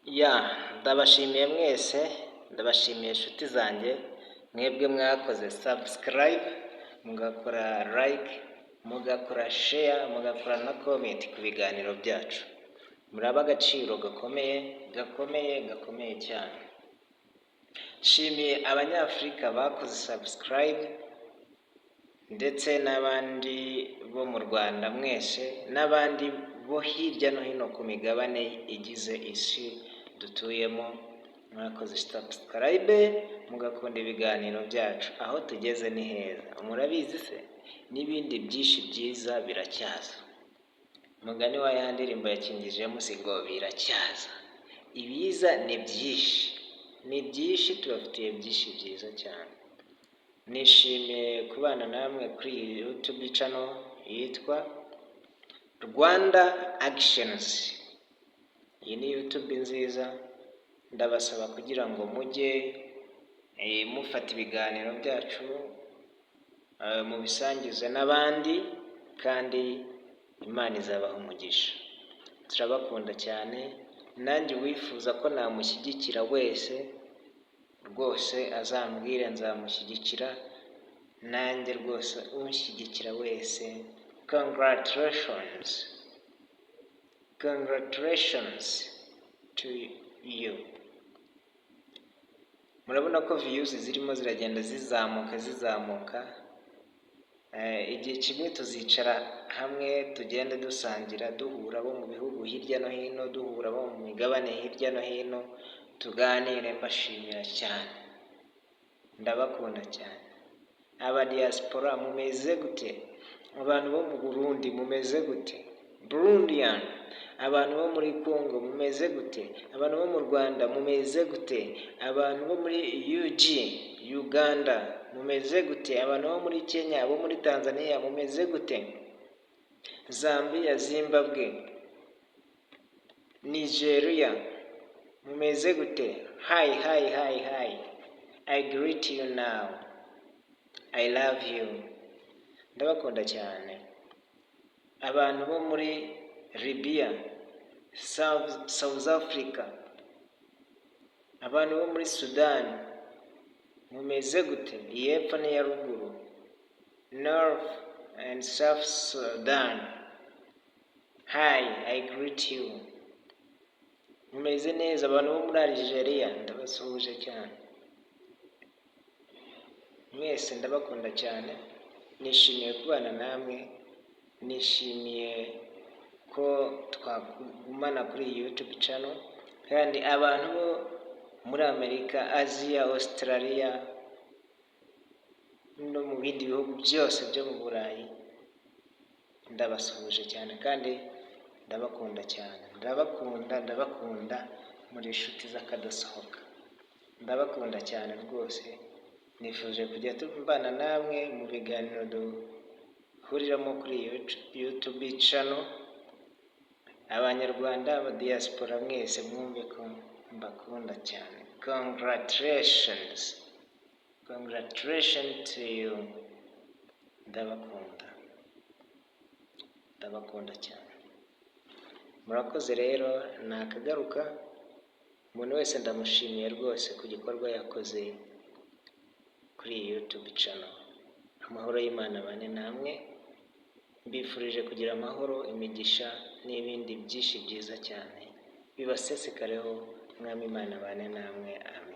Ya, ndabashimiye mwese, ndabashimiye inshuti zanjye, mwebwe mwakoze subscribe, mugakora like, mugakora share, mugakora na comment ku biganiro byacu. Muraba agaciro gakomeye, gakomeye, gakomeye cyane. Nshimiye Abanyafurika bakoze subscribe ndetse n'abandi bo mu Rwanda mwese, n'abandi bo hirya no hino ku migabane igize isi dutuyemo. Mwakoze subscribe, mugakunda ibiganiro byacu. Aho tugeze ni heza, murabizi se? N'ibindi byinshi byiza biracyaza. Umugani wa ya ndirimbo ya King James ngo biracyaza. Ibiza ni byinshi, ni byinshi, tubafitiye byinshi byiza cyane. Nishimiye kubana namwe kuri iyi YouTube channel yitwa Rwanda Actions. Iyi ni YouTube nziza, ndabasaba kugira ngo mujye mufata ibiganiro byacu, mubisangize n'abandi, kandi Imana izabaha umugisha. Turabakunda cyane. Nanjye uwifuza ko namushyigikira wese rwose azambwire, nzamushyigikira. Nanjye rwose unshyigikira wese, congratulations, congratulations to you. Murabona ko views zirimo ziragenda zizamuka, zizamuka. Igihe kimwe tuzicara hamwe, tugende dusangira, duhura abo mu bihugu hirya no hino, duhura abo mu migabane hirya no hino, tuganire. Mbashimira cyane, ndabakunda cyane. Aba diaspora mumeze gute? Abantu bo mu Burundi mumeze gute? Burundian. Abantu bo muri Congo mumeze gute? Abantu bo mu Rwanda mumeze gute? Abantu bo muri UG, Uganda, mumeze gute? Abantu bo muri Kenya, abo muri Tanzania mumeze gute? Zambia, Zimbabwe, Nigeria mumeze gute? Hi, hi, hi, hi, I greet you now. I love you, ndabakunda cyane. Abantu bo muri Libya, South Africa, abantu bo muri Sudan mumeze gute? Iy'epfo n'iya ruguru, North and South Sudan, hi, I greet you. Mumeze neza? Abantu bo muri Algeria ndabasuhuje cyane mwese, ndabakunda cyane. Nishimiye kubana namwe, nishimiye ko twagumana kuri iyi YouTube channel. Kandi abantu bo muri Amerika, Aziya, Australia no mu bindi bihugu byose byo mu Burayi, ndabasuhuje cyane kandi ndabakunda cyane. Ndabakunda, ndabakunda, muri inshuti z'akadasohoka. Ndabakunda cyane rwose. Nifuje kujya tubana namwe mu biganiro duhuriramo kuri iyi YouTube channel. Abanyarwanda, aba diaspora mwese, mwumve ko mbakunda cyane. Congratulations, congratulations to you. Ndabakunda, ndabakunda cyane. Murakoze rero, nakagaruka. Umuntu wese ndamushimiye rwose ku gikorwa yakoze kuri iyi YouTube channel. Amahoro y'Imana abane namwe. Mbifurije kugira amahoro, imigisha n'ibindi byinshi byiza cyane bibasesekareho. Mwami Imana abane namwe, amen.